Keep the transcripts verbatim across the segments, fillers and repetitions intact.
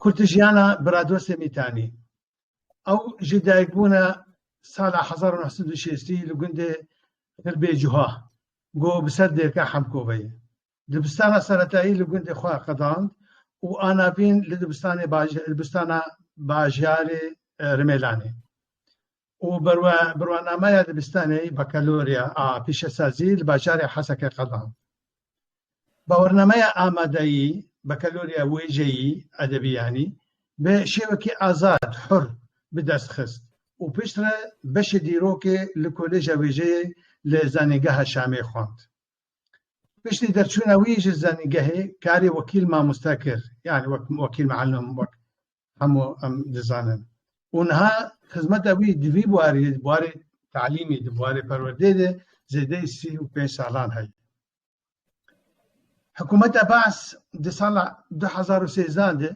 Kurtijiyana Biradostê Mîtanî. Ew ji dayikbûna sala hezar û neh sed û şêstî li gundê Xirbê Cuha, ku bi ser dêrka Hemko ve ye. Dibistana seretayî li gundê xwe qedand û a navîn li dibistanê baj-, dibistana bajarê, e, Rimêlanê. Û berwe-, berwanameya dibistanê, bakalorya a pîşesazî, li bajarê Hesekê qedand. Bawernameya amadeyî, bakalorya wêjeyî, edebî yanî, bi şêwekî azad, hur, bi dest xist û piştre beşê dîrokê li Koleja Wêjeyê li Zanîngeha Şamê xwend. Piştî derçûna wî ji zanîngehê karê wekîl mamoste kir, yanî wek wekîl mealim, wek hemû em dizanin. Û niha xizmeta wî di vî buarî, di buarê talîmî, di buarê perwerdeyê de zêdeyî sî û pênc salan heye. Hikûmeta Baas di sala du hezar û sêzdeh de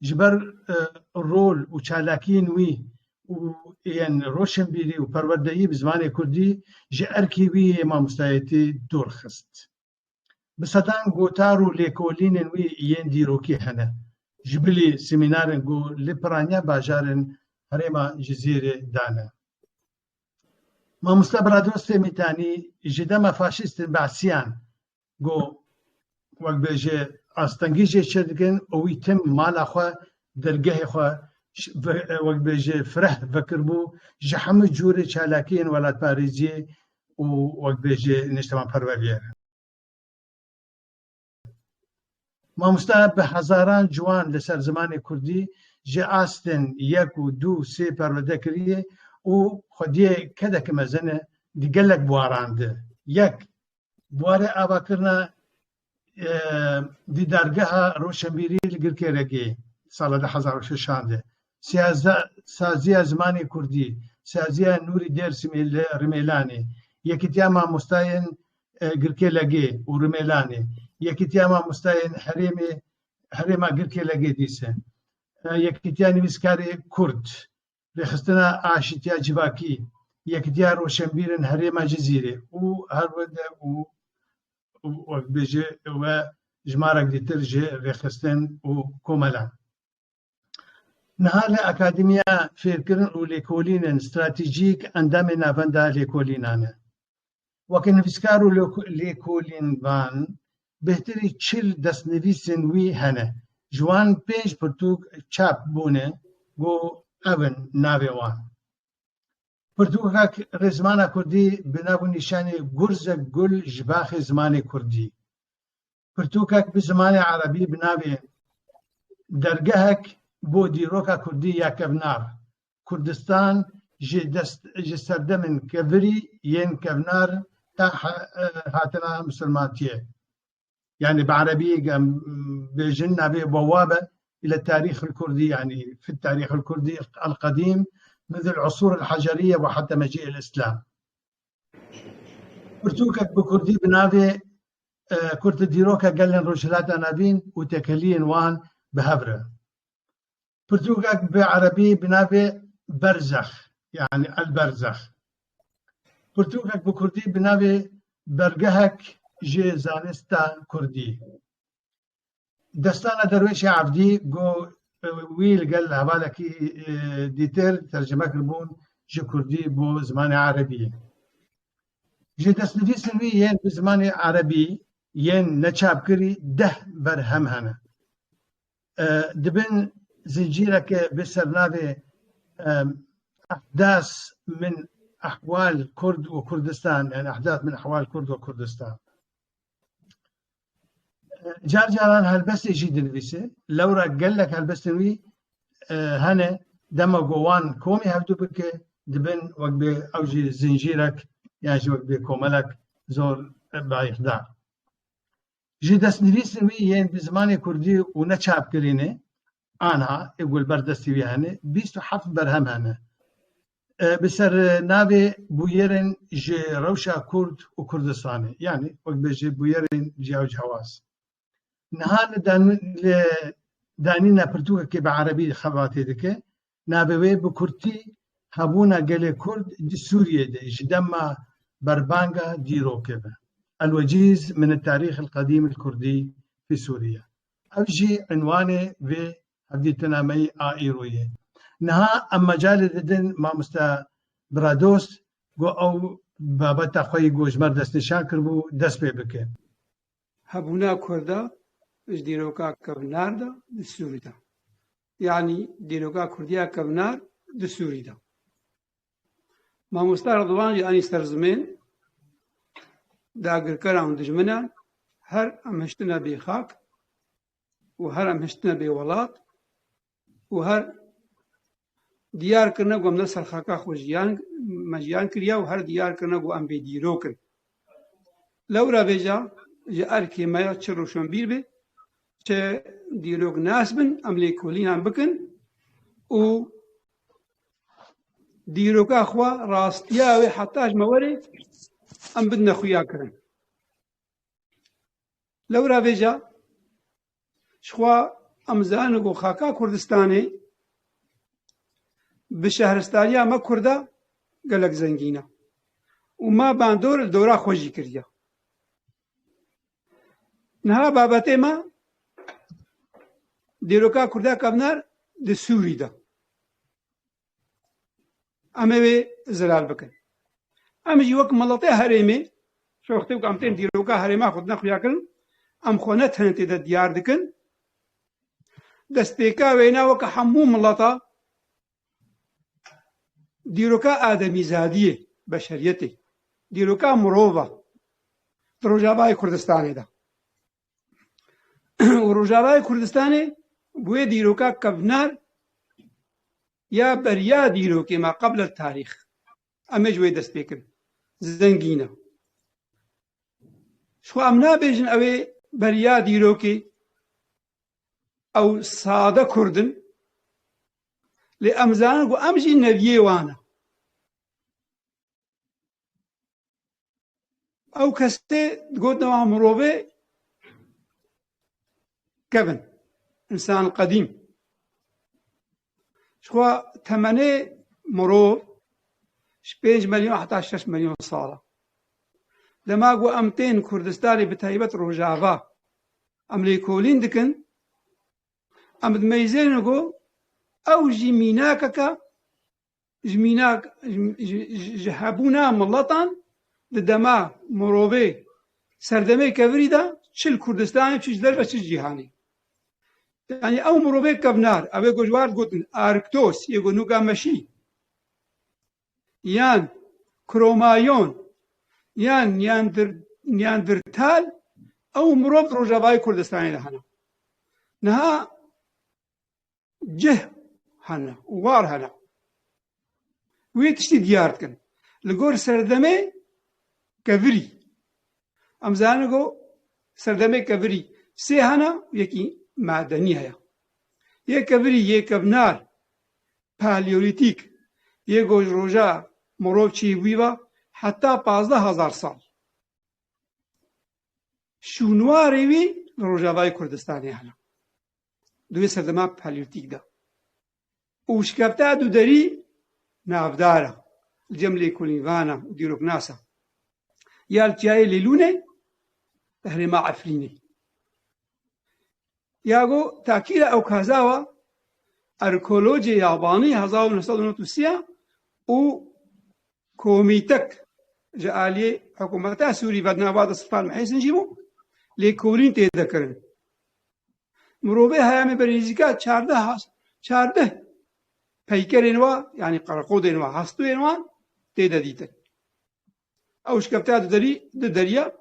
ji ber, e, rol û çalakiyên wî û yên roşenbîrî û perwerdeyî bi zimanê kurdî ji erkê wî yê mamostayetî dûr xist. Bi sedan gotar û lêkolînên wî yên dîrokî hene. Ji bilî semînarên ku li piraniya bajarên herêma Cizîrê dane. Mamoste Biradostê Mîtanî ji dema faşîstên Be'siyan ku wek bêje astengî jê çêdikin û wî tim mala xwe, dergehê xwe ş-, ve-, wek bêje fireh vekiribû ji hemû cûrê çalakiyên welatparêziyê û wek bêje niştimanperweriyê re. Mamoste bi hezaran ciwan li ser zimanê kurdî ji astên yek û du sê perwerde kiriye û xwediyê kedeke mezin e di gelek buaran de. Yek, buarê avakirina, e, dîdargeha roşenbîrî li Girkê Regê sala du hezar û şeşan de. Siyaze-, saziya zimanê kurdî, saziya Nûrî Dêrsimê li Rimêlanê, yekîtiya mamostayên, e, Girkê Legê û Rimêlanê, yekîtiya mamostayên herêmê, herêma Girkê Legê dîse, e, yekîtiya nivîskarê kurd, rêxistina aşîtiya civakî, yekîtiya roşenbîrên herêma Cizîrê û her wede û, û wek bêje we jimarek dîtir ji rêxistin û komelan. Niha li Akademiya Fêrkirin û Lêkolînên Stratejîk endamê navenda lêkolînan e. Weke nivîskar û lêko-, lêkolînvan bêhtirî çil destnivîsên wî hene. Ji wan pênc pirtûk çap bûne, ku ev in navê wan. Pirtûkek rêzimana kurdî bi nav û nîşanê Gurzek Gul ji baxê zimanê kurdî. Pirtûkek bi zimanê erebî bi navê Dergehek bo dîroka kurdî ya kevnar, Kurdistan ji dest, ji serdemên kevirî yên kevnar ta ha-, hatina misilmantiyê. Yani bi erebî em bêjin navê Bewabe ile tarîx el kurdî, yani fi tarîx el kurdî el qedîm, min el usûr el heceriye ve heta mecî el Îslam. Pirtûkek bi kurdî bi navê, e, Kurte dîroka gelên Rojhilata Navîn û tekeliyên wan bi hev re. Pirtûkek bi erebî bi navê Berzex, yani El Berzex. Pirtûkek bi kurdî bi navê Bergehek ji Zanista Kurdî. Destana Derwêşê Evdî, ku, e, wî li gel hevalekî, e, dîtir tercime kiribûn ji kurdî bo zimanê erebî. Ji destnivîsên wî yên bi zimanê erebî yên neçapkirî deh berhem hene. E, dibin zincîreke bi sernavê, e, Ehdas min Ehwal Kurd û Kurdistan, yani Ehdas min Ehwal Kurd û Kurdistan. Car caran helbestê jî dinivîse. Lewra gelek helbestên wî, e, hene, dema ku wan komî hevdu bike, dibin wek bi ew jî zincîrek yan jî wek bi komelek zor, e, bayixdar. Ji destnivîsên wî yên bi zimanê kurdî û neçapkirî ne, anha ê ku li ber destê wî hene, bîst û heft berhem hene. E, bi ser navê Bûyerên ji Rewşa Kurd û Kurdistanê, yanî wek bêje bûyerên ciya û cihawaz. Niha li dan-, li danîna pirtûkekê bi erebî xebatê dike, navê wê bi kurtî Hebûna gelê Kurd di Sûriyê de ji dema berbanga dîrokê be. El-Wecîz min tarîx el qedîm el Kurdî fi Sûriye. Ev jî unwanê vê Hevdîtina me yî a îro ye. Niha em mecalê didin mamoste Biradost, ku ew babeta xwe yî ku ji me re destnîşan kiribû, dest pê bike. Hebûna Kurda ji dîroka kevnar de di Sûrî de. Yanî dîroka Kurdiya kevnar di Sûrî de. Mamosta Ridwan jî anî ser zimên dagirkeran û dijminan, her em hiştine bê xak û her em hiştine bê welat û her diyar kirine ku em ne ser xaka xwe jiyan, me jiyan kiriya û her diyar kirine ku em bê dîrok in. Lewra vêca ji erkê me ya çi roşenbîr be, çi dîroknas bin, em lêkolînan bikin û dîroka xwe, rastiya wê heta ji me were em bidine xuya kirin. Lewra vêca, jixwe em zanin ku xaka Kurdistanê bi şehristaniya me Kurda gelek zengîn e û me bandor li dora xwe jî kiriye. Niha babetê me dîroka Kurda kevnar di Sûrî de. Em ê wê zelal bikin. Em jî wek miletê herêmê, ji wextê ku em tên dîroka herêma xwe dine xuya kirin, em xwe ne tenê tê de diyar dikin. Destpêka wêna weke hemû mileta dîroka ademîzadiyê, beşeriyetê, dîroka mirova di Rojavayê Kurdistanê de. Û Rojavayê Kurdistanê bi wê dîroka kevnar ya beriya dîrokê me, qebl tarîx. Em ê ji wê dest pê kin. Zengîn e. Ji xwe em nabêjin ew ê beriya dîrokê, ew sade Kurd in. Lê em zanin ku em jî neviyê wan e. Ew kesê digotin ewa mirovê kevin, însan qedîm. Jixwe temenê mirov ji pênc milyon heta şeş milyon sal e. Dema ku em tên Kurdistanê, bi taybet Rojava, em lêkolîn dikin, em dimeyzênin ku ew jî mînakeke ji mînak, ji, ji, ji, ji hebûna miletan di dema mirovê serdemê kevirî de çi li Kurdistanê, çi ji derve, çi ji cîhanê. Yanî ew mirovê kevnar, ew ê ku ji war digotin Arktos, yê ku nûka meşî, yan Kromayon, yan Neander-, Neandertal, ew mirov di Rojavayê Kurdistanê de hene. Niha cih hene û war hene. Wê tiştî diyar dikin. Li gor serdemê kevirî. Em zanin ku serdemê kevirî sê hene û yekî madenî heye. Yê kevirî, yê kevnar, paleolîtîk, yê ku ji roja mirov çêbûyî ve heta pazdeh hezar sal. Şûnwarê wî li Rojavayê Kurdistanê hene. Di wê serdema paleolîtîk de. Û şikefta duderî navdar e. Li cem lêkolînvana û dîroknasa. Ya li çiyayê Lêlûnê, di herêma Efrînê. Ya ku Takîra Ewkazawa, arkeolojê yabanî, hezar û neh sed û nod û sê û komîtek ji aliyê hikûmeta Sûrî ve di nava de Sultan Mehêsin jî bû, lêkolîn tê de kirin. Mirovê heyamê berê nêzîka çardeh has-, çardeh peykerên wa, yanî qereqodên wa, hestûyên wan tê de dîtin. Ew şikefteya di derî, di deriya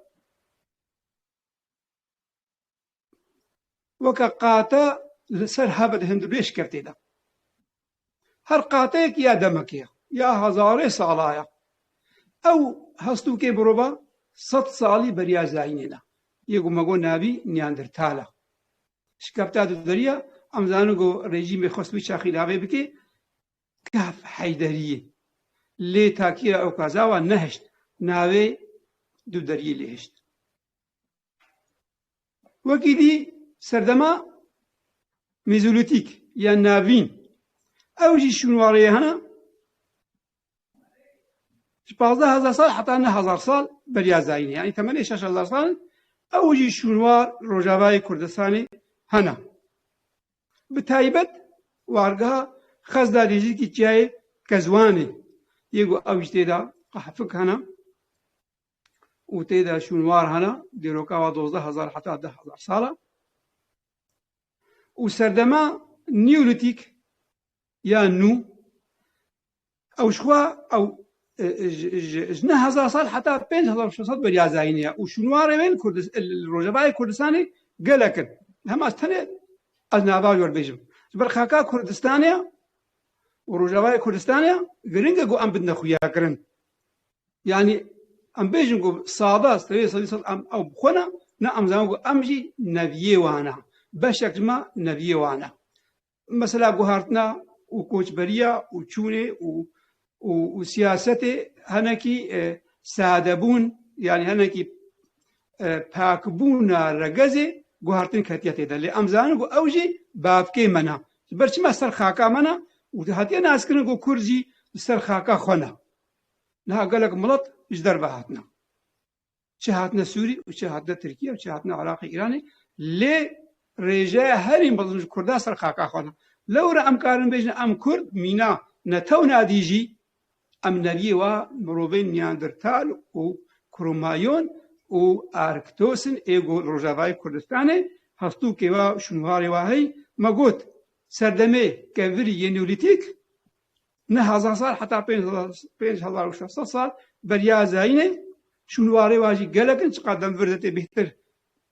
weke qate li ser hev di hundirê şikeftê de. Her qateyek ya demekê ye, ya hezarê sala ye. Ew hestûkê mirova sed salî beriya zayînê ne. Yê ku me got navî Neandertal e. Şikefta duderiya, em zanin ku rejîmê xwest wî çaxî navê bike Kehf Heyderiyê. Lê Takîra Ewkazawa nehişt, navê duderiyê lê hişt. Wekî dî serdema Mezolîtîk ya navîn. Ew jî şûnwareyê hene. Ji pazdeh hezar sal heta neh hezar sal beriya zayînê. Yanî temenê şeş hezar sal in. Ew jî şûnwar Rojavayê Kurdistanê hene. Bi taybet wargeha Xezda Dêjikî çiyayê Kezwanê. Yê ku ew jî tê de qehfik hene û tê de şûnwar hene, dîroka wa dozdeh hezar heta deh hezar sal e. Û serdema Neolîtîk ya nû, ew ji xwe ew, e, ji, ji, ji neh hezar sal heta pênc hezar û şeş sed beriya zayînê ye. Û şûnwarê wê li Kurdis-, li Rojavayê Kurdistanê gelek in. Hema ez tenê ez nava jor bêjim. Ji ber xaka Kurdistanê ye û Rojavayê Kurdistanê ye, giring e ku em bidine xuyakirin. Yanî em bêjin ku sada, seyê sedî sed em ew bi xwe ne, ne em zanin ku em jî neviyê wan e. Beşek ji me neviyê wan e. Mesela guhartina û koçberiya û çûnê û, û, û siyasetê henekî, e, sadebûn, yanî henekî, e, pakbûna regezê guhartin ketiye tê de. Lê em zanin ku ew jî bavkê me ne. Ji ber çima ser xaka me ne û hatiye naskirin ku Kurd jî li ser xaka xwe ne. Niha gelek milet ji derve hatine. Çi hatine Sûrî û çi hatine Tirkiye û çi hatine Iraqê, Îranê, lê rêjeya herî mezin ji Kurda ser xaka xwe ne. Lewra em karin bêjin em Kurd mîna netewna dî jî, em neviyê wa mirovên Neandertal û Kromayon û Arktos in ê ku li Rojavayê Kurdistanê hestûkê wa şûnwarê wa heyî me got serdemê kevirî yê Neolîtîk, neh hezar sal heta pênc hezar, pênc hezar û şeş sed sal beriya zayînê, şûnwarê wa jî gelek in, çiqas dem vir de tê bêhtir,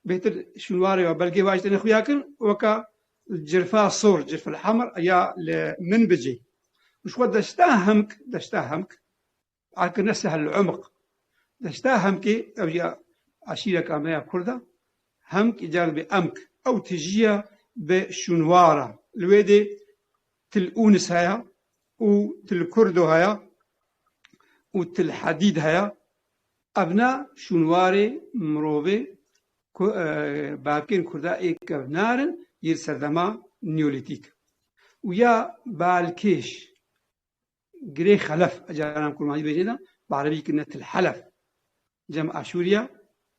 bêhtir şûnwarê wa, belgê wa jî têne xuya kirin, weka Cirfa Sor, Cirfil Hemr ya li Minbicê. Û ji xwe deşta Hemk, deşta Hemk, arkirine Sehl Umq. Deşta Hemkê, ew ya eşîreka me ya Kurd e, Hemk îcar bi Emk. Ew tijî ye bi şûnwara. Li wê dê Til Ûnis heye û Til Kurdo heye û Til Hedîd heye. Evna şûnwarê mirovê ku, e, bavkên Kurda ê kevnar in, yê serdema Neolîtîk. Û ya Balkêş, Girê Xelef, caran kurmancî bêjin de, bi erebî kirine Til Helef. Cem Aşûriya,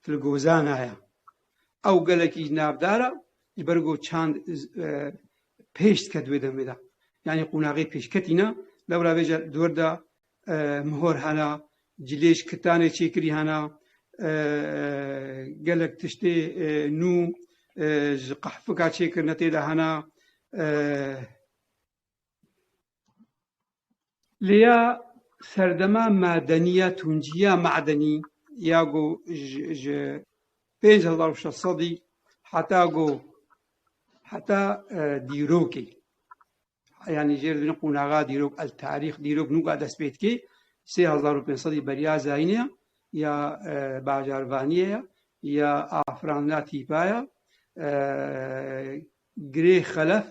Til Gozana ye. Ew gelekî navdar e, ji ber ku çand, e, pêş diket wê demê de. Yanî qonaxê pêşketî ne, lewra vêca di wir de, e, mihor hene, cilêj kitanê çêkirî hene, e, gelek tiştê, e, nû, e, ji qehfika çêkirine tê de hene, e, Lê ya serdema madenî ya Tunciya Madenî ya ku ji, ji pênc hezar û şeş sedî heta ku, heta, e, dîrokê. Yanî jêr dibînin qonaxa dîrok, el tarîx dîrok nûka dest pê dikê, sê hezar û pênc sedî beriya zayînê ya, ya, e, bajarvaniyê ya, ya afirandina tîpa ya, e, Girê Xelef,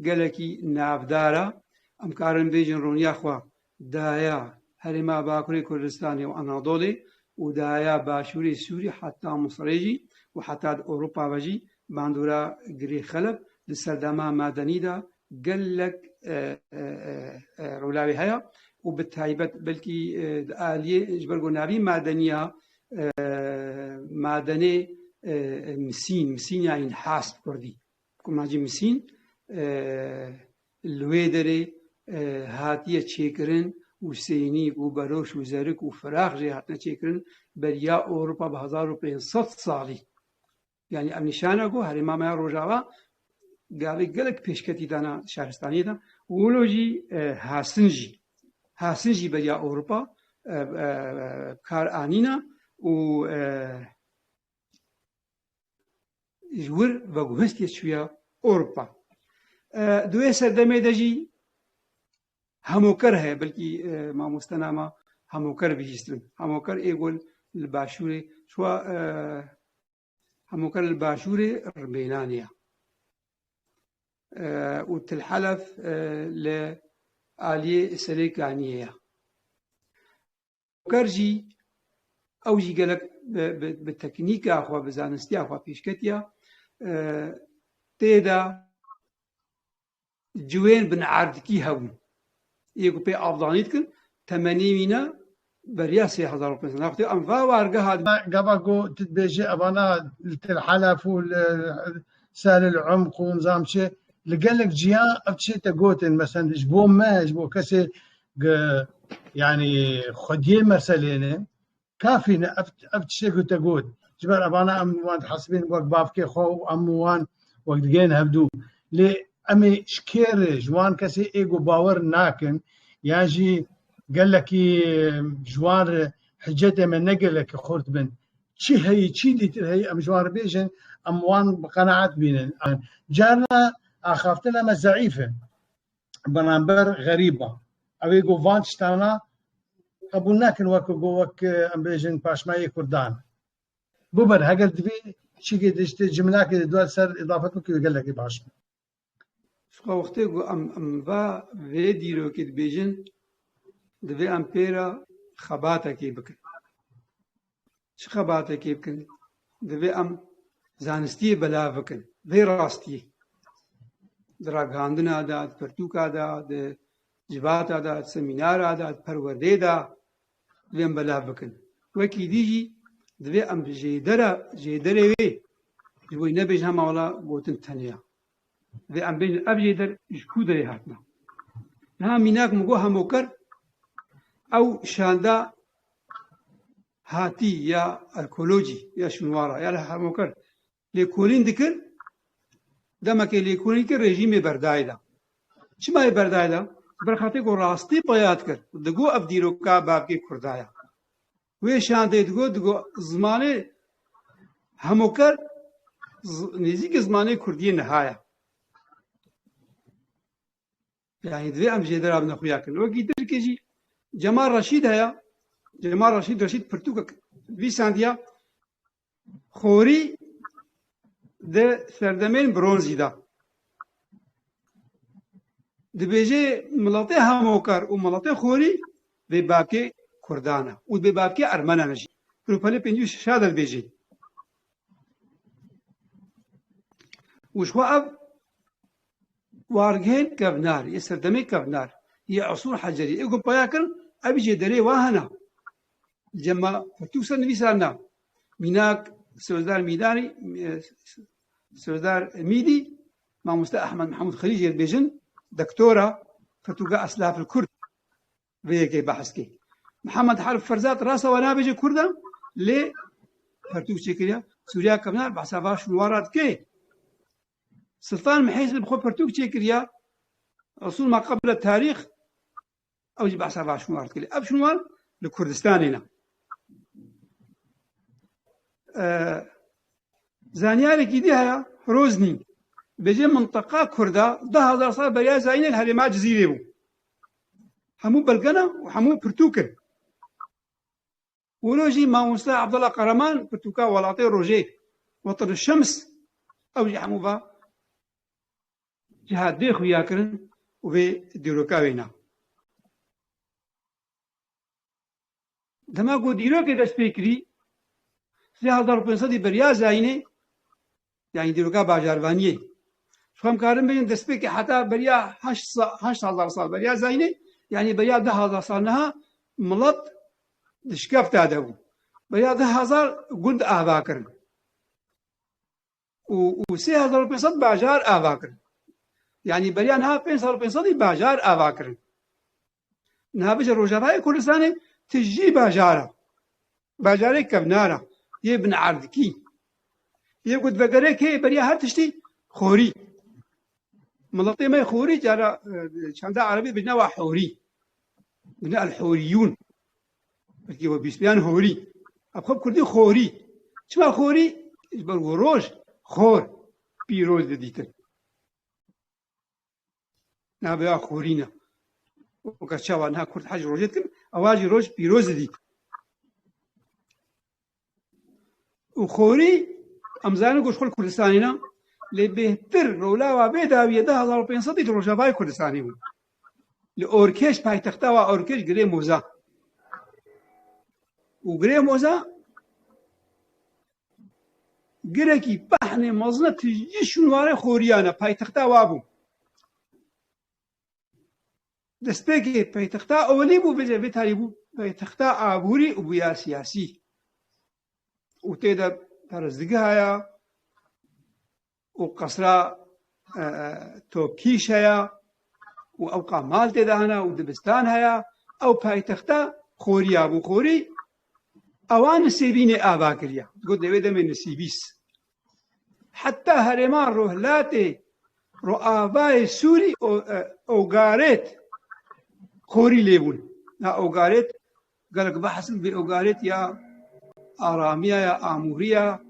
gelekî navdar e. Em karin bêjin roniya xwe daya herêma Bakurê Kurdistanê û Anadolê û daya başûrê Sûrî heta Misirê jî û heta di Ewropa ve jî bandora Girê Xelef li serdema madenî de gelek, e, e, e, e, rolawê heye û bi taybet belkî, e, di aliyê ji ber ku navî madeniya, e, madenê, e, e, misîn, misîn ya înhas bi kurdî. Kurmancî misîn, e, li wê derê, e, hatiye çêkirin û sênîk û beroş û zerik û firax jê hatine çêkirin beriya Ewropa bi hezar û pênc sed salî. Yanî ev nîşan e ku herêma me ya Rojava gavê gelek pêşketî dana şaristaniyê de. Wilo jî, e, hasin jî, hasin jî beriya Ewropa, e, e, kar anîne û, e, ji wir veguhestiye çûye Ewropa. E, di wê serdemê de jî Hemoker heye, belkî, e, mamoste nama Hemoker bihîstin. Hemoker ê ku li başûrê, şwa, e, Hemoker li başûrê Ribênanê ye. E, û Til Helef, e, li aliyê Serê Kaniyê ye. Ker jî, ew jî gelek bi, bi, bi teknîka xwe, bi zanistiya xwe pêşketiya, e, tê de ciwên binerdikî hebûn. Yê ku pê avdanî dikin, temenî wî ne beriya sê hezar û pênc sed. Wextê em va wargeha Gava ku tu dibêjî evana li Til Helef û li Sehlil Umq û nizam çi, Li gelek ciya ev tiştê te gotin, mesela ji bo me, ji bo kesê ge-, yanî xwediyê meselê ne, kafî ne ev, ev tiştê ku te got. Ji ber evana em wan dihesibîn wek bavkê xwe û em wan wek digihên hevdû. Lê em ê ji kê re, ji wan kesê ê ku bawer nakin, yan jî gelekî ji wan re hicetê me ne gelekî xurt bin. Çi heyî, çi dîtir heyî, em ji wan re bêjin, em wan bi qenaet bînin. Carna axaftina me zeîf e. Beramber xerîba. Ew ê ku van tiştana qebûl nakin, wek ku wek, em bêjin, paşmayê Kurdan. Biber, heger divê çikê diştê cimlakê di dua ser îdafet bikî, gelekî baş be. Ji xwe wextê ku em, em va vê dîrokê dibêjin, divê em pê re xebatekê bikin. Çi xebatekê bikin? Divê em zanistiyê belav bikin. Vê rastiyê. Di ragihandina de, di pirtûka de, di civata de, di semînara de, di perwerdeyê de divê em belav bikin. Wekî dî jî divê em jêdera, jêderê wê ji bo nebêjin hema wela gotin tenê ya. Divê em bêjin ev jêder ji ku derê hatine. Niha mînak min got Hemoker, ew şanda hatî ya arkeolojî ya şûnwara ya li Hemoker lêkolîn dikir, demekê lêkolîn kir, rejîmê berdayê da. Çima yê berdayê da? Ber xatê ku rastî peya dikir. Digot ev dîroka bavkê Kurda ya. Wê şandê digot, digot zimanê Hemoker z-, nêzîkî zimanê Kurdiyê niha ye. Yanî divê em jêdera bine xuya kirin. Wekî Tirkê jî Cemal Reşîd heye. Cemal Reşîd, Reşîd pirtûkek nivîsandiya, Xorî di serdemên bronzî de. Dibêje miletê Hemokar û miletê Xorî vê bavkê Kurdan e û vê bavkê Ermenan e jî. Rûpelê pêncî û şeş de dibêje. Û ji xwe ev wargehên kevnar, yê serdemê kevnar, yê Esûr Hecerî, ê ku peya kirin, ev jî derê wa hene. Cema pirtûk ser nivîsarna. Mînak Serdar Mîdanî, e, Serdar Mîdî, mamoste Ehmed Mehmûd Xelîl jê dibêjin, doktora, pirtûka Eslafil Kurd vê yekê behs kê. Mihemed Herb Ferzad rasa we nabêje Kurd e, lê pirtûk çêkiriye. Sûriya Kevnar behsa va şûnwara dike. Siltan Mihêsib bi xwe pirtûk çêkiriye. Usul ma qebla tarîx, ew jî behsa va şûnwar dike. Ev şûnwar li Kurdistanê ne. E, Zanyarekî dî heye, Roznî. Dibêje minteqa Kurda du hezar sal beriya zayînê li herêma Cizîrê bû. Hemû belge ne û hemû pirtûk in. Wilo jî mamoste Abdullah Kahraman pirtûka Welatê Rojê, Weten Şems, ew jî hemû va ciha dê xuya kirin û vê dîroka wê ne. Dema ku dîrokê dest pê kirî, sê hezar û pênc sedî beriya zayînê, yanî dîroka bajarvaniyê. Ji xwe em karin bêjin destpêkê heta beriya heşt sa-, heşt hezar sal beriya zayînê, yanî beriya du hezar sal niha milet di şikefta de bû. Beriya du hezar gund ava kirin. Û, û sê hezar û pênc sed bajar ava kirin. Yanî beriya niha pênc hezar û pênc sedî bajar ava kirin. Niha bêje Rojavayê Kurdistanê tijî bajar e. Bajarê kevnar e. Yê bin erdikî. Yê ku divegerê kê beriya her tiştî xorî. Miletê me xorî cara, e, çanda erebî bêjine wa horî. Bêjine el horiyûn. Belkî we bîstiyan horî. Ev xwe bi kurdî xorî. Çima xorî? Ji ber ku roj xor, pîroz didîtin. Navê ya xorî ne. Weke çawa niha kurd hej rojê dikin, ewa jî roj pîroz didît. Û xorî, em zanin ku ji xwe li Kurdistanê ne, lê bêhtir rola wa vê dawiyê du hezar û pênc sedî li Rojavayê Kurdistanê bû. Li Orkeş, paytexta wa Orkeş, Girê Moza. Û Girê Moza girekî pehnê mezin e, tijî şûnwarê xoriyan e, paytexta wa bû. Destpêkê paytexta ewilî bû, vêce vê tarî bû paytexta aborî û bûya siyasî. Û tê de perestgeha ya û qesra e, e, topkîş heye û ewqa mal tê de hene û dibistan heye. Ew paytexta Xoriya bû. Xorî ewan Nisêbînê ava kiriye. Got, dê wê demê Nisîbîs. Heta herêma Rohlatê, Roavayê Sûrî, o, e, Ogaret Xorî lê bûn. Na Ogaret, gelek behs bê Ogaret ya aramiya ya amûriya,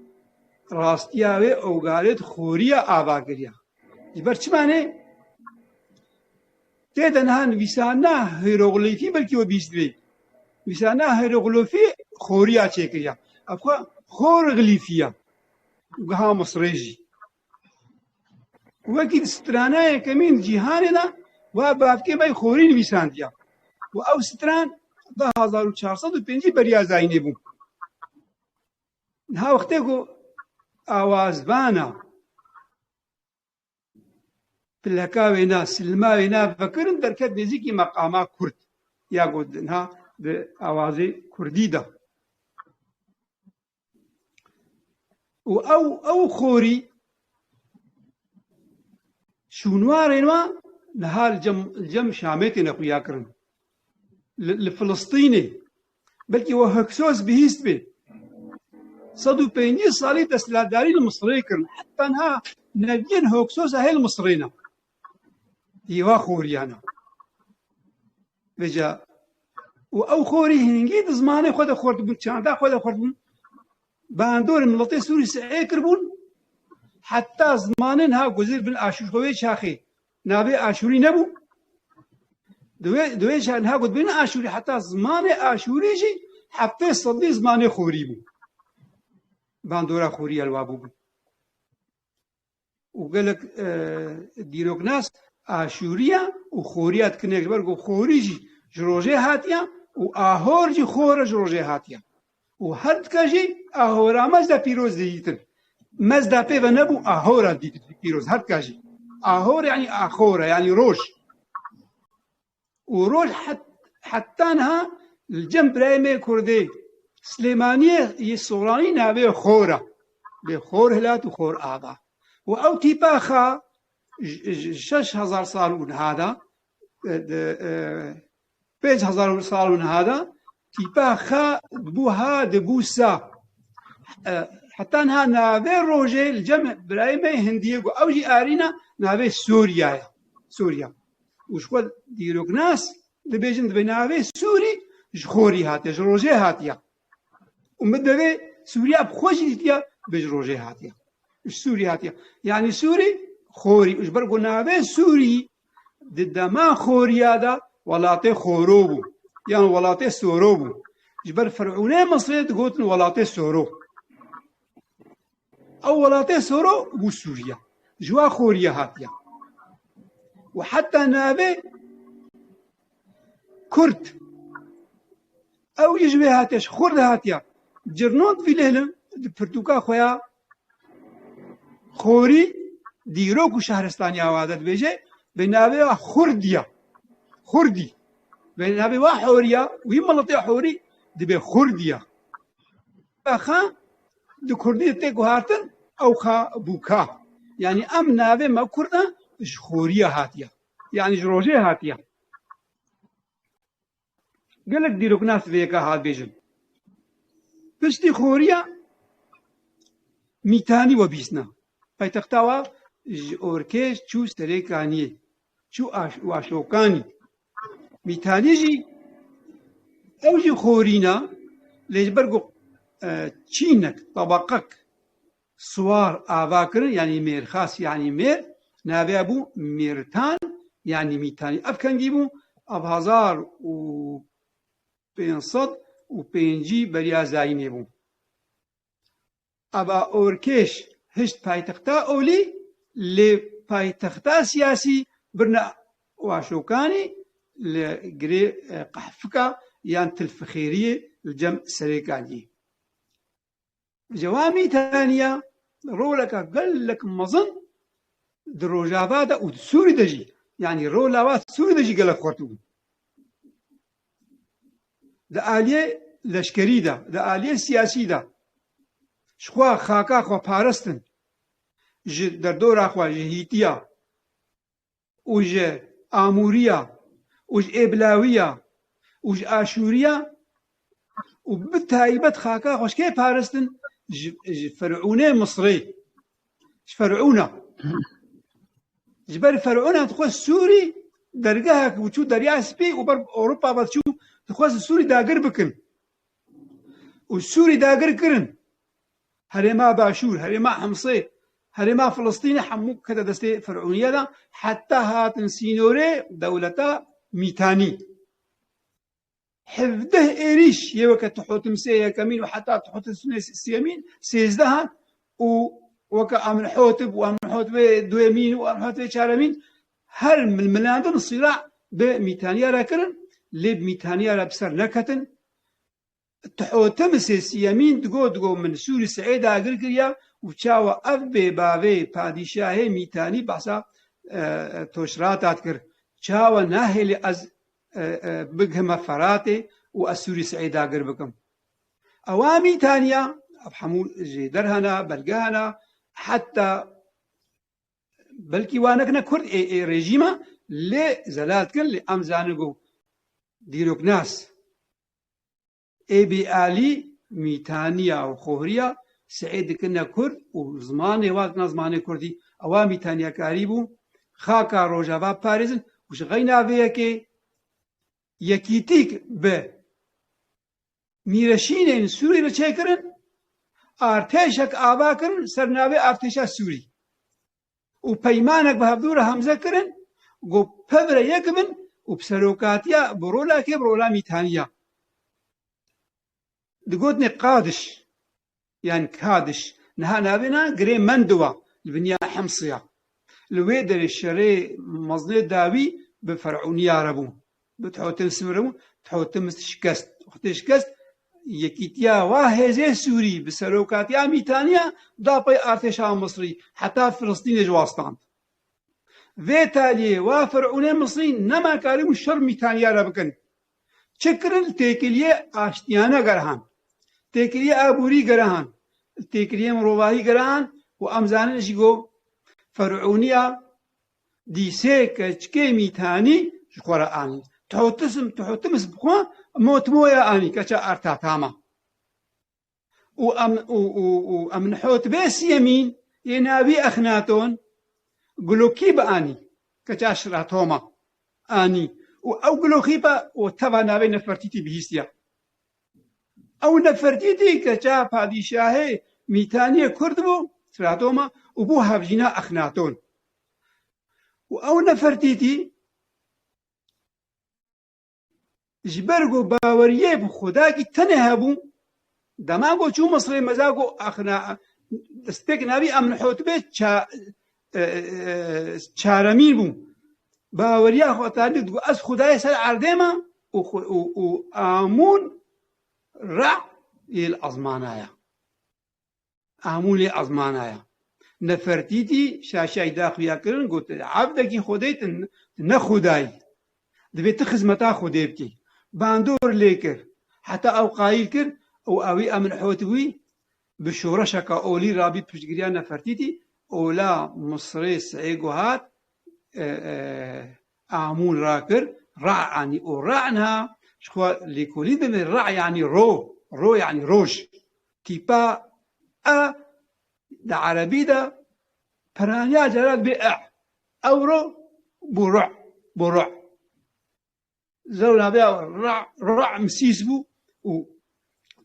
rastiya wê Ogaret Xoriya ava kiriya. Ji ber çima ne? Tê de niha nivîsana hîroglîfî belkî we bîst bê. Nivîsana hîroglîfî Xoriya çêkiriya. Ev xwe Xorglîfî ya. Giha Misrê jî. Wekî di strana yekemîn cîhanê de wa bavkê me Xorî nivîsandiya. Û ew stran du hezar û çar sed û pêncî beriya zayînê bû. Niha wextê ku awazvana pileka wêna, silma wêna vekirin, derket nêzîkî meqama kurd. Ya ku niha di awazê kurdî de. Û ew, ew Xorî şûnwarên wan niha li cem, li cem Şamê têne xuya kirin. Li, li Filistînê. Belkî we Hoksos bihîst bê. Sed û pêncî salî desthilatdarî li Misirê kirin. Heta niha neviyên Hoksosa hê li Misirê ne. Hêva Xoriya ne. Vêca û ew Xorî hingî di zimanê xwe de xurt bûn, çanda xwe de xurt bûn. Bandorê miletê Sûrî sihê kiribûn. Heta zimanê niha guzêr bin Aşûr xwe wê çaxê navê Aşûrî nebû. Di wê, di wê çaxê niha gotibin Aşûrî, heta zimanê Aşûrî jî heftê sedî zimanê Xorî bû. Bandora Xoriya li wa bûbû. Û gelek, e, dîroknas Aşûriya û Xoriya dikin yek, ji ber ku Xorî jî ji rojê hatiya û Ahor jî Xor e ji rojê hatiya. Û her dika jî Ahora mezda pîroz didîtin. Mezda pê ve nebû, Ahora dîtin pîroz, her dika jî. Ahor yanî Axor e, yanî roj. Û roj het-, heta niha li cem birayê me Kurdê Silêmaniyê yê Soranî navê Xor e. Bê Xor Hilat û Xor Ava. Û ew tîpa xa ji, ji şeş hezar sal û niha de, e, de, e, pênc hezar sal û niha de, tîpa xa dibû ha, dibû sa. E, heta niha navê rojê li cem birayê me Hindiyê ku ew jî arîna navê Sûriya ye. Sûriya. Û ji xwe dîroknas dibêjin, dibê navê Sûrî ji Xorî hatiye, ji rojê hatiye. Û min divê Sûriya bi xwe jî dîtiya, dibê ji rojê hatiye. Ji Sûrî hatiye. Yanî Sûrî, Xorî. Û ji ber ku navê Sûrî di dema Xoriya de welatê Xoro bû. Yan welatê Soro bû. Ji ber Firûnê Misrê digotin welatê Soro. Ew welatê Soro bû Sûriya. Ji wa Xoriya hatiye. Û heta navê Kurd. Ew jî ji wê hatiye, ji Xurd hatiye. Cirnon divî lêlim di pirtûka xwe ya Xorî, dîrok û şehristaniya wa de dibêje, bi navê wa Xurdiya. Xurdî. Bi navê wa Horiya, wî miletê Horî dibê Xurdiya. Xa di Kurdî de tê guhartin, ew xa bû ka. Yanî em navê me Kurd e, ji Xoriya hatiye. Yanî ji rojê hatiye. Gelek dîroknas vê yeka hat bêjin. Piştî Xoriya Mîtanî we bîsna. Paytexta wa ji Orkêş çû Serêkaniyê. Çû Aş-, Waşokanî. Mîtanî jî, ew jî Xorîna, lê ji ber ku, e, çînek, tabaqek, siwar ava kirin, yanî mêrxas, yanî mêr, navê bû Mêrtan, yanî Mîtanî. Ev kengî bû, ev hezar û pênc sed û pêncî beriya zayînê bû. Eva Orkêş hişt paytexta olî, lê paytexta siyasî birine Waşokanî li girê, e, qehfika yan tilfixêriyê li cem Serêkaniyê. Ji wa Mîtaniya roleka gelek mezin di Rojava de û di Sûrî de jî, yanî rola wa Sûrî de jî gelek xurt bû. Di aliyê leşkerî de, di aliyê siyasî de, ji xwe xaka xwe paristin, ji derdora xwe, ji Hîtiya, û ji Amûriya û ji Êbilawiya û ji Aşûriya û bi taybet xaka xwe ji kê paristin? Ji, ji Ferûnê Misrê. Ji Ferûna. Ji ber Ferûna dixwest Sûrî dergehek û çû Derya Spî û ber Ewropa ve çû, dixwest Sûrî dagir bikin. Û Sûrî dagir kirin. Herêma Başûr, herêma Himsê, herêma Filistînê hemû kete destê Ferûniye de, heta hatin sînorê dewleta Mîtanî. Hevdeh êrîş yê weke Tuhotimsê yekemîn û heta Tuhotimsê siyemîn, sêzdehan û weke Amenhotib û Amenhotibê duyemîn û Amenhotibê çaremîn her milmilandin sîra bi Mîtaniya re kirin, lê bi Mîtaniya re bi ser neketin. Tuhotimsê siyemîn digo, digo, min Sûrî Seîd agir kiriya û çawa ev bêbavê padîşahê Mîtanî behsa, e, e, toşrata dikir. Çawa nahêlî ez, e, e, bigihime Feratê û ez Sûrî Seîd agir bikim? Ewa Mîtaniya, ev hemû jêder hene, belge hene, heta belkî wan nekine Kurd ê, ê rejîma, lê zelal dikin, lê em zanin ku dîroknas, Ê bi alî Mîtaniya û Xohriya Seîd dikine Kurd û zimanê wa dikine zimanê Kurdî. Ewa Mîtaniyakarî bû, xaka Rojava parêzin û ji xeyna vê yekê yekîtîk bi mîreşînên Sûrî re çêkirin, artêşek ava kirin ser navê artêşa Sûrî. û peymanek bi hevdû re hemze kirin, got, pevre yek bin û bi serokatiya, bi rola kê, bi rola Mîtaniya. Digotnê Qadiş, yan Kadiş, niha navê na girê Mendiwa, li biniya Himsiya. Li wê derê şerê mezinê dawî bi Ferûniya re bû. Bi Thotimsê re bû. Thotims şikest. Wextê şikest, yekîtiya wa hêzê Sûrî bi serokatiya Mîtaniya da pey artêşa Misrî, heta Filistînê ji wa stand. Vê taliyê wa Ferûnê Misrî nema karîbûn şer Mîtaniya re bikin. Çi kirin? Têkiliyê aştiyane gerihan. Têkiliyê aborî gerihan. Têkiliyê mirovahî gerihan û em zanin jî ku Ferûniya dîsê keçikê Mîtanî ji xwe re anî. Tuhotism, Tuhotims bi xwe motmoya anî, keça Artatama. Û em, û, û, û em nihot bê siyemîn yê navî Exnaton, Gulokîb anî, keça Şratoma anî. Û ew Gulokîba û teva navê Nefertîtî bihîstiya. Ew Nefertîtî keça padîşahê Mîtaniyê Kurd bû, Şratoma, û bû hevjîna Exnaton. Û ew Nefertîtî ji ber ku baweriyê bi Xwedakî tenê hebû, dema ku çû Misrê meza ku axna, destpêk navî Amenhotibê ça-, e, e, çaremîn bû. Baweriya xwe tanî ku ez Xwedayê ser erdê me û xwe-, û, û Amûn Ra yê li ezmana ye. Amûlê ezmana ye. Nefertîtî şaşayî da xuya kirin, got, "Evdekî Xwedê tu ne Xwedayî. Divê tu xizmeta Xwedê bikî." Bandor lê kir. Heta ew qayîl kir û ewî Amenhotibî bi şoreşeka olî rabî piştgiriya Nefertîtî, ola Misrê Seîgo hat, e, e, Amûn rakir, Ra anî û Ra niha ji xwe lêkolîn dibê, Ra yanî ro, ro yanî roj. Tîpa e di erebî de piraniya caran bê e. Ewro bû ru, bû ru. Zewna bê ra, ra misîs bû û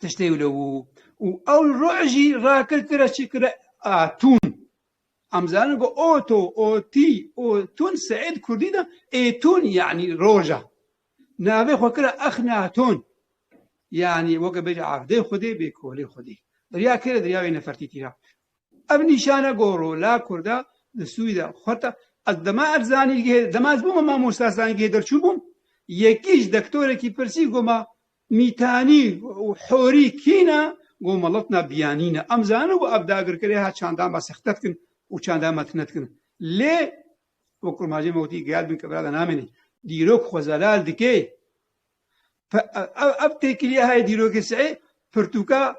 tiştê wilo bû. Û ew ru jî rakir kire çi kire atûn. Em zanin ku oto, otî, otûn Seîd Kurdî de êtûn yanî roja. Navê xwe kire Exnaton. Yanî weke bêje evdê Xwedê bê kolê Xwedê. Derya kê re? Derya wê Nefertîtî re. Ev nîşane goro la Kurda di Sûrî de xweta. Ez dema ez zanîngehê, dema ez bûme mamosta zanîngehê derçûn bûm. Yekî ji dektorekî pirsî goma Mîtanî û Horî kî ne? Go miletna Biyanî ne. Em zanin ku ev dagirkerê ha çanda me sexte dikin û çanda me tune dikin. Lê wek kurmancê me wetî gel bin kevra de namêne. Dîrok xwe zelal dike. Pe-, ev, ev têkiliyê hayê dîrokê seyê pirtûka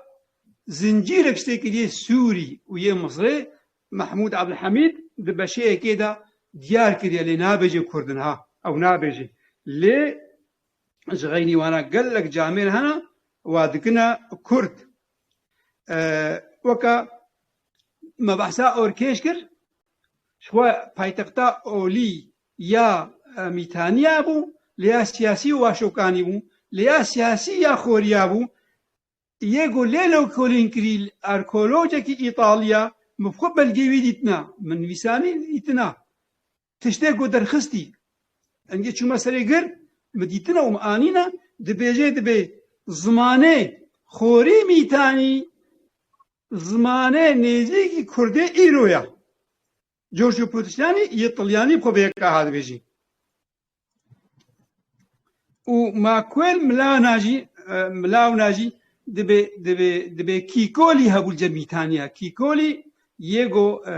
zincîrek ji têkiliyê Sûrî û yê Misrê Mehmûd Ebdulhemîd di beşeyekê de diyar kiriye, lê nabêje Kurd in ha. Ew nabêje. Lê ji xeynî wana gelek camêr hene, wa dikine Kurd. E, weke me behsa Orkêş kir, ji xwe paytexta olî ya, e, Mîtaniya bû, lê ya siyasî û Waşokanî bû, lê ya siyasî ya Xoriya bû. Yê ku lê lêkolîn kirî arkeolojekî Îtalya, min xwe belgê wî dîtina, min nivîsanî dîtina. Tiştê ku derxistî. Engê çûme serê gir, min dîtina û min anîna, dibêje dibê zimanê Xorî Mîtanî, zimanê nêzîkî Kurdê îro ya. Giorgio Petrosiani yê Tilyanî xwe vê yeka ha dibêjî. Û Makuel Milana jî, e, Milawna jî dibê, dibê, dibê kîkolî hebû li cem Mîtaniya. Kîkolî yê go, e,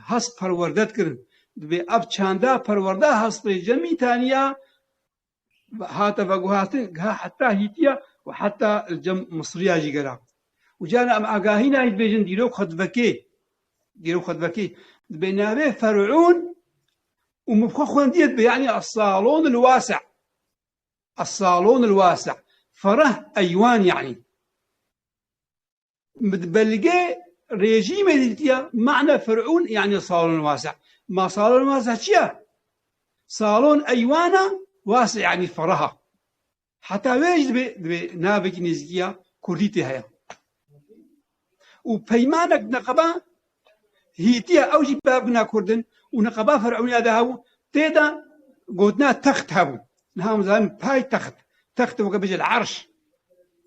hest perwerde dikirin. Dibê ev çanda perwerde hest li cem Mîtaniya hate veguhartin, giha heta Hîtiya û heta li cem Misriya jî gera. Û carna em agahî nayî dibêjin dîrok xwe divekê. Dîrok xwe divekê. Dibê navê Ferûn û min xwe xwendiye dibê, yanî Es-Salon el-Wasi'. Es-Salon el-Wasi'. Fereh eywan yanî. Bi belge rejîmê dîtiye, mane Ferûn, yanî Salon Wasi'. Ma Salon Wasi' çi ye? Salon eywana, Wasi' yanî fereha. Heta wê jî dibê, dibê navekî nêzîkî ya Kurdî tê heye. Û peymanek neqeba Hîtiya, ew jî bavgina Kurdin û neqeba Ferûniya de hebû, tê de gotina text hebû. Niha em zanin pay text. Text weke bêje li erş.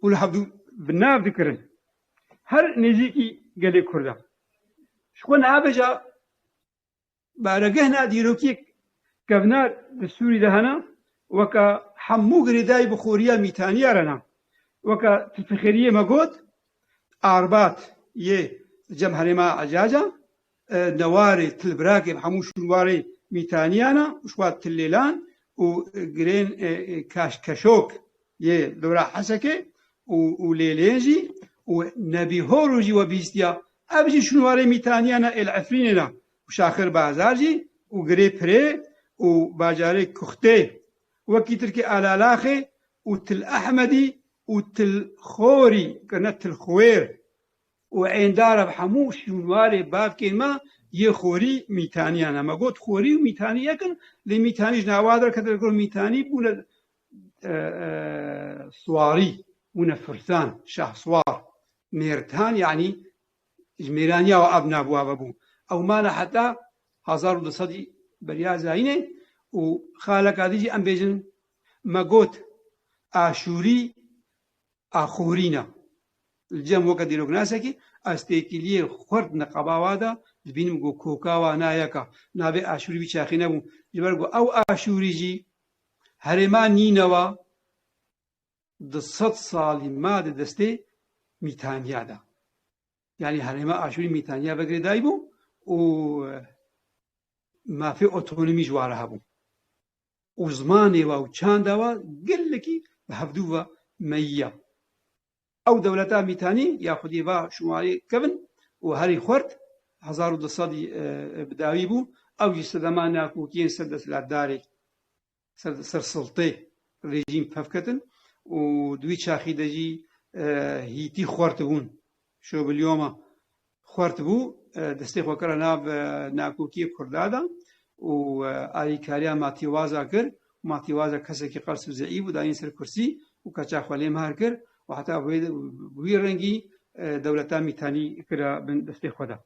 Û li hevdû bi nav dikirin. Her nêzîkî gelê Kurda. Ji xwe niha bêja baregehna dîrokî kevnar di Sûrî de hene, weke hemû girêdayî bi Xoriya Mîtaniya re ne. Weke Tilfixêriyê me got, Arbat yê cem herêma Ecaca, e, newarê Tilbirakê bi hemû şûnwarê Mîtaniya ne, û şwa Tillêlan û girên, e, e, Kaş-, Keşok yê dora Hesekê û, û Lêlên jî û Nebîhoro jî we bihîstiya. Ev jî şûnwarê Mîtaniya ne, êl Efrînê ne. Û Şaxir Bazar jî û Girê Pirê û bajarê Kuxtê. Wekî tirkê Alalaxê û Til Ehmedî û Til Xorî, kirine Til Xwêr. Û êndar ev hemû şûnwarê bavkên me yê Xorî Mîtaniya ne. Me got Xorî û Mîtanî yek in, lê Mîtanî ji nava derketine, got Mîtanî bûne, e, e, Siwarî, bûne Firsan, Şahsiwar, Mêrtan, yanî ji Mêraniya we ev nav wa vebû. Ew mane heta hezar û du sedî beriya zayînê û xaleka dî jî em bêjin me got Aşûrî, Axorîna. Li cem weke dîroknasekî, ez têkiliyê xurt neqeba wa de dibînim ku koka wa nayeka. Navê Aşûrî vî çaxî nebû. Ji ber ku ew Aşûrî jî herêma Nînewa di sed salî ma di destê Mîtaniya de. Yanî herêma Aşûrî Mîtaniya ve girêdayî bû û mafê otonomî ji wa re hebû. Û zimanê wa û çanda wa gelekî bi hevdû ve meyî ya. Ew dewleta Mîtanî ya xwedî va şumarê kevin û herî xurt hezar û du sedî, e, bi dawî bû. Ew jî sedema nakokiyên ser desthilatdarê, ser, ser siltê rejîm pevketin û di wî çaxî de jî, e, hîtî xurt bûn. Şobilyoma xurt bû, e, destê xwe kira nav, e, nakokiyê Kurda de û, e, alîkariya Matîwaza kir. Matîwaza kesekî qels û zeîf bû, dayîn ser kursî û keça xwe lê mehar kir û heta bi wê, bi wî rengî, e, dewleta Mîtanî kira bin destê xwe de.